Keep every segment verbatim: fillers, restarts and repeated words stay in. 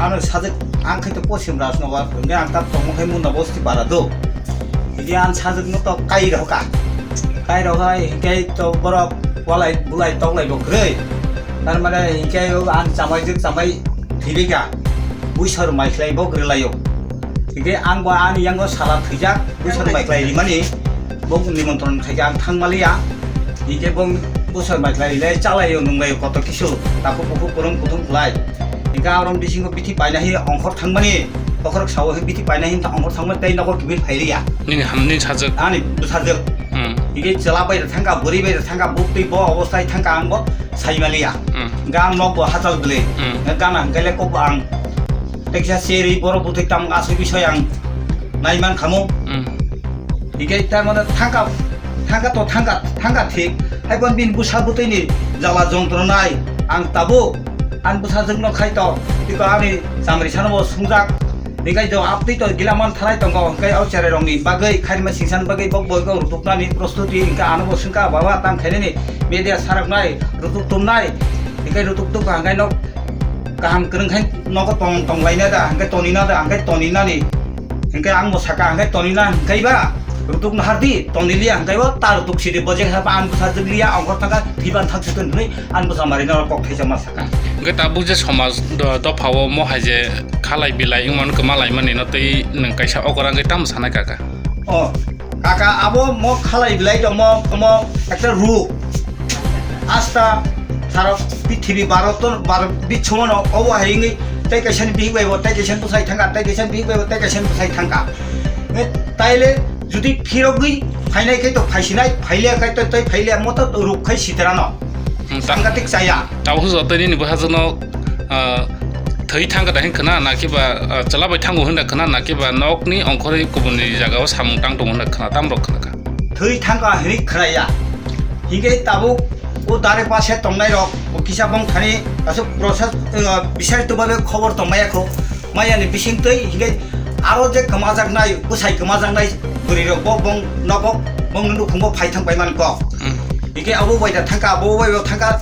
Ano sajwk ang khe to Posim Rajnagar, hwnkhe ang ta tongmo khe Munda Bosti para do. Hwnkhe ang sajwkno to kai rw kha. Kai rw kha, hwnkhe to borok walai bulai toklai bo kwrwi. Tar mane hwnkhe ang chamai jwk chamai thwibai kha. Buisor mai khlai bo kwrwi lai o. Hwnkhe ang bo ani yango sala thwijak, buisor mai khlai rimani. Bo nimontron khai khe ang thang maliya. Hwnkhe bo buisor mai khlai rilai chalai o nunglai o koto kisu. Takhuk bukhuk kwrwng kuthum khlai. Hingke aron bisingo bithi paina hi ongkhor thangmani, bokhorok sao hi bithi paina hi ongkhor thangmani tei nogo kibil phailiya. Nini ham, nini sajwk. Ani bwsajwk. Hmm. Hingke chwla bai thangka, bwrwi bai thangka, buk twi bo obostai thangka ang bo saimaliya. Hmm. Hingke ang nok bo hachal bwlwi. Hmm. Hingke gana hingke le kok bo ang teksa cherwi borok bwtwi tam aswk bisoi ang naiman khamu. Hmm. Hingke tamano thangka, thangka to thangka, thangka thik. Hai bon bini bwsa bwtwini jala jontronai ang tabuk. Ang bwsajwkno khai to, tiko ani chamrisano bo sungjak. Hingke to aptwi to gila man thalai tongo, hingke o cherairokni bagwi, khairima singsani bagwi bok boiko rutuknani prostuti, hingke ano bo swngkha, "Baba, tang khainani media saraknai, rutuk tumnai." Hingke rutuk tukha, hingke nok kaham kwrwng khai nogo tong, tonglaina da, hingke tonina da, hingke toninani. Hingke ang bo saka, hingke tonina, hingke ba rutuk nahardi, toniliya, hingke bo ta rutuk sidi, bojek hapa ang bwsajwk liya, ongkhor thangkha, thiban thangsi tun hwnwi. Ang bwsa mari norok kok thaisa ma saka. Hingke tabuk je somaj do-, dopha o mo hai je khalai bilai wngmani kwma laimani no tei nwng kaisa okora hingke tamo sanai kaka? O, kaka abo mo khalai bilai do mo, mo ekta ruk. Asta sara pithibi bharat to, bharat bichongo no obo hai wngwi tei kaisa ni bihik bai bo, tei kaisa ni bwsai thangka, tei kaisa ni bihik bai bo, tei kaisa ni bwsai thangka. E, taile jodi phirogwi phainai khe to phaisinai, phailiya khe to tei phailiya mo to ruk khai sitra no. Hmm, ta-, Sangatik chaya. Tabuk joto nini bwsajwkno, ah, thwi thangkha da hin khna, na kiba, ah, chwla bai thango hin da khna, na kiba nokni ongkhorwi kubuni jagao samung tang tongo hin da khna, tamrok khna kha. Thwi thangkha hinwi khnaya. Hingke tabuk o dare pase tongnai rok, o kisa bong thani aswk process, ah, bisarito babe khobor tongmaya kho. Mayani bisingtwi hingke aro je kwmajaknai, bwsai kwmajaknai bwrwirok bo bong nogo bongni nukhungo phai thang paimani kok. Hmm. Hingke abo bai da thangka, abo bai bo thangka,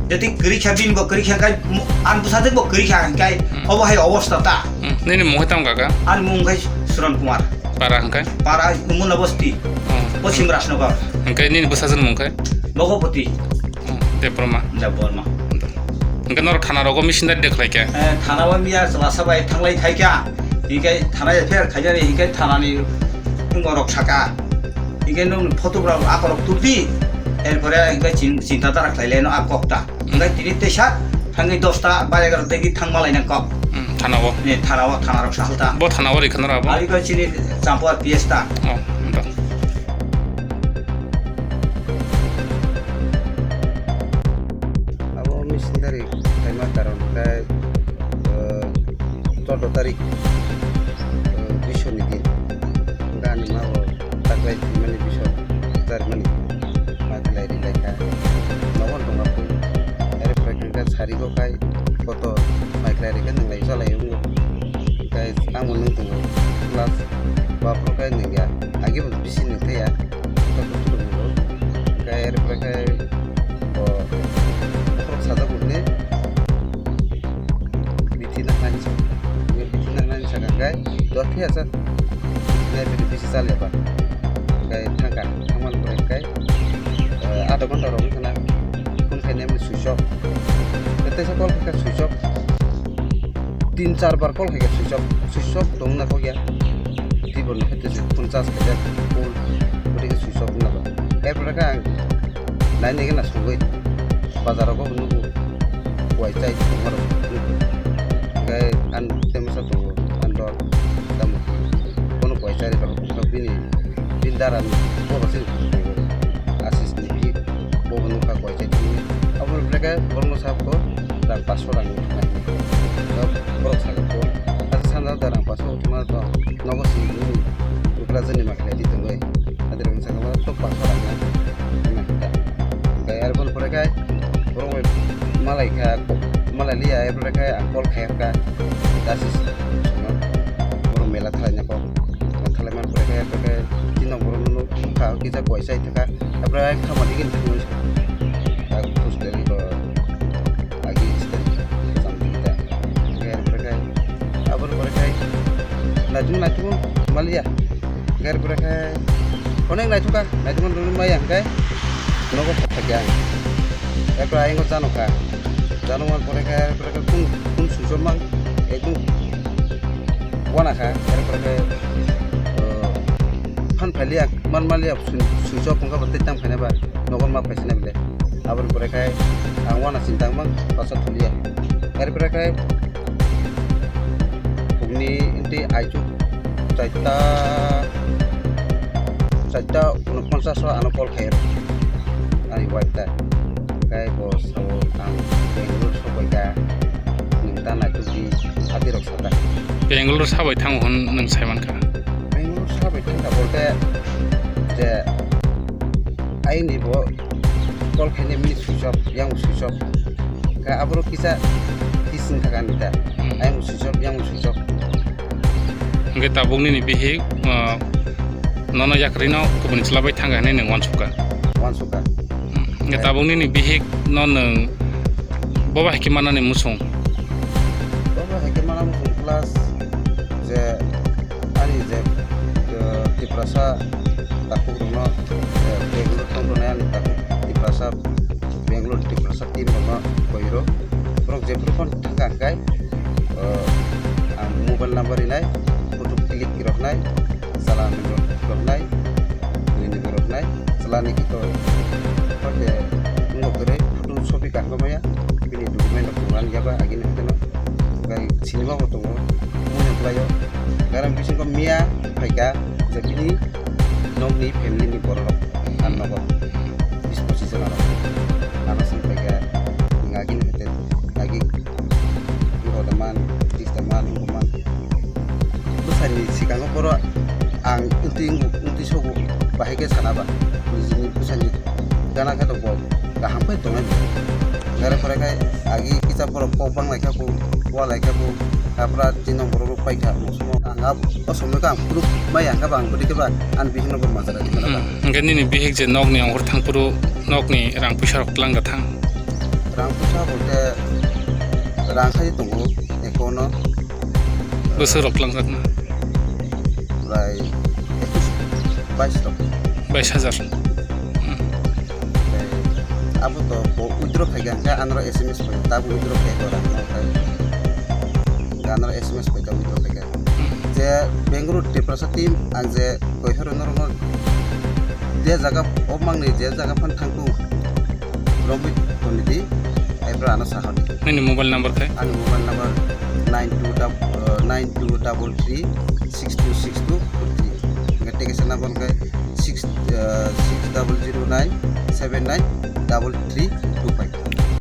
jati kwrwi kha bini bo kwrwi kha hingkai, mo-, an bwsajwk bo kwrwi kha hingkai, Hmm. obo hai obostha ta. Hmm. Nini mung hai tamo kaka? Ani mung hai Suran Kumar. Para hingkai? Para Muna Bosti, Hmm. Posim Rajnagar. Hingkai nini bwsajwk mung hai? Bhagapati. Hmm. Debbarma. Debbarma. Hingke norok thana rogo missionary de khlai khe? Eh, thana o miya chwlasa bai thanglai khai kha. Hingke thana F I R khaijani, hingke thanani borok saka. Hingke nwng photo rok akorok tubdi. Erpore hingke chin-, chinta dara khlai le no a kok ta. Hingke tini teisa thangwi dosta bar egarota tegi thangma laina kok. Hmm, thana o? Ni thana o, thana rok sahal ta. Bo thana o rikha nora bo? Ari ko chini Champuar P S ta. Oh, hingke. Abo missionary khaima karon khe, eh, choudo tarik, eh, Biswani din. Hingke ani ma bo taklai thwimani Biswa tarimani ma khlai ri lai kha. Nogo tongma phai. Are phai khe sari go khai koto mai khlai ri khe nwnglai salai wngo. Hingke ang bo nung tongo class ba phuru khe nungya. Agi bo bisi nungthaya. Hingke erpore khe bo bokhorok sajak hwnwi bithi naknani sa-, bithi naknani sakha khe dothiya sa, bithi nai bini bisi chalya ba. Hingke thangkha, thangmani pore khe, eh, adha ghonta rok wngkha na, phone khainai switch off. Tei teisa call khaikha switch off. Tin char bar call khaikha switch off, switch off tong na kok ya. Tei bo no khe tei phone charge khaijak full, bwtwi khe switch off wngna ba. Erpore khe ang nai nai khe na sogwi bazar rogo bo nugo, kuai chai tongma rok nugo. Hingke ang tei masa tongo, ang dol tamo bono kuai chari rok bini, bini dara ni bobo se tongo. Asis ni bi bobo nukha kuai chai tongwi. Abo ni bwlai khe borokno sabo rang paso rang nai. Borok sakha ko, asa sanja da rang paso tongma to nogo si ni ukla jani ma khlai di tongwi. Adi rang sakha ma to paso rang nai. Hingke arpor pore khe borok malai kha, malai liya, arpore khe ang call khaikha. Dasi songno borok mela thalai nai kok. Thalai man pore khe, arpore khe chini borok no nukha, kisa kuai chai thaka. Arpore ang kha mani gini thangwi. Ang hostel ni bo agi hostel samsung ta. Hingke arpore khe Naitung naitung maliya. Gari pura khe onek naithuka, naitung maliya hwnkhe nogo phai kha ang. Ekra ayang jano kha. Jano man pore khe, pore khe kun, kun sujok mang, ekdum wana kha. Pore khe, uh, phan phailiya, man maliya, sujok wngkha bo tei tang phaina ba, nogo ma phaisina bile. Aboni pore khe ang wana sintang mang, basa thuliya. Pore khe Phungni wngtwi aichuk chaita, chaita unoponchas o ano call khaio ani wife ta. Hwnkhe bo sao ang Bangalore sokbaikha, nwng ta naitukdi, adirok sata. Bangalore sabai thango hwn nwng saimankha? Bangalore sabai thangkha bolte je aini bo call khainai mini switch off, yang switch off. Kha aborok kisa kising thaka ani ta. Hmm. Ayang switch off, yang switch off. Hwnkhe tabuk nini bihik, ah, nono yakarino kubuni chwla bai thangkha hinwi nwng uansukha. Uansukha. Hmm. Hwnkhe tabuk nini bihik no nwng boba hai khe manani muchung. Boba hai khe mana muchung plus je ani je, eh, Tiprasa takhuk rokno, eh, Bangalore thang rwnai ani takhuk Tiprasa, Bangalore Tiprasa team rokno koi rw. Borok jephru phone thangkha hwnkhe, eh, ang mobile number rinai, photo click roknai, chalani roknai, nini roknai, chalani kito, oke, wngkha kwrwi, photo sobi kangkha maya, bini document rok tongo ani yaba agini hotel o, tei sinima bo tongo, mui no kwlai o. Garam bisingo miya phaikha je bini nokni family ni borok rok ang nogo bis pochis jona rok. Ano song phaikha nagini hotel nagi wngkha da man, tris da man, wngkha man. Bwsani sikango borok ang wngtwi wngtwi sogo bahai khe sana ba nijini bwsani gana khe to bo kaham khe tongnai bo. Gare pore khai agi kisa borok kok bang lai kha bo, wa lai kha bo, tapra tino borok rok pai kha. Ang a o somoi khe ang phuru mai ang khe ba ang bwtwi khe ba ani bihik no bo majra di mano ba. Hmm, hwnkhe nini bihik je nokni ongkhor thang phuru nokni rang puisa rok twlang gana thang? Rang puisa bo khe rang khai tongo account no. Bwswk rok twlang jak na? Prai ekus, bais rok. Bais hajar. Hmm. Tei abo to bo withdraw khai kha, hwnkhe anoro S M S phai, tabuk withdraw khai kha, rang no khai. Hwnkhe anoro S M S phai, tabuk withdraw khai kha. Hmm. Je Bangalore Tiprasa team, ang je koi horo norok no je jaga o mangni je jaga phan thangkhu, romwi tongdi, aibra ano sahadi. Nini mobile number khai? Ani mobile number nine two double, uh, nine two double three six two six two two three. Hwnkhe tekesa number khai six, uh, six double zero nine seven nine double three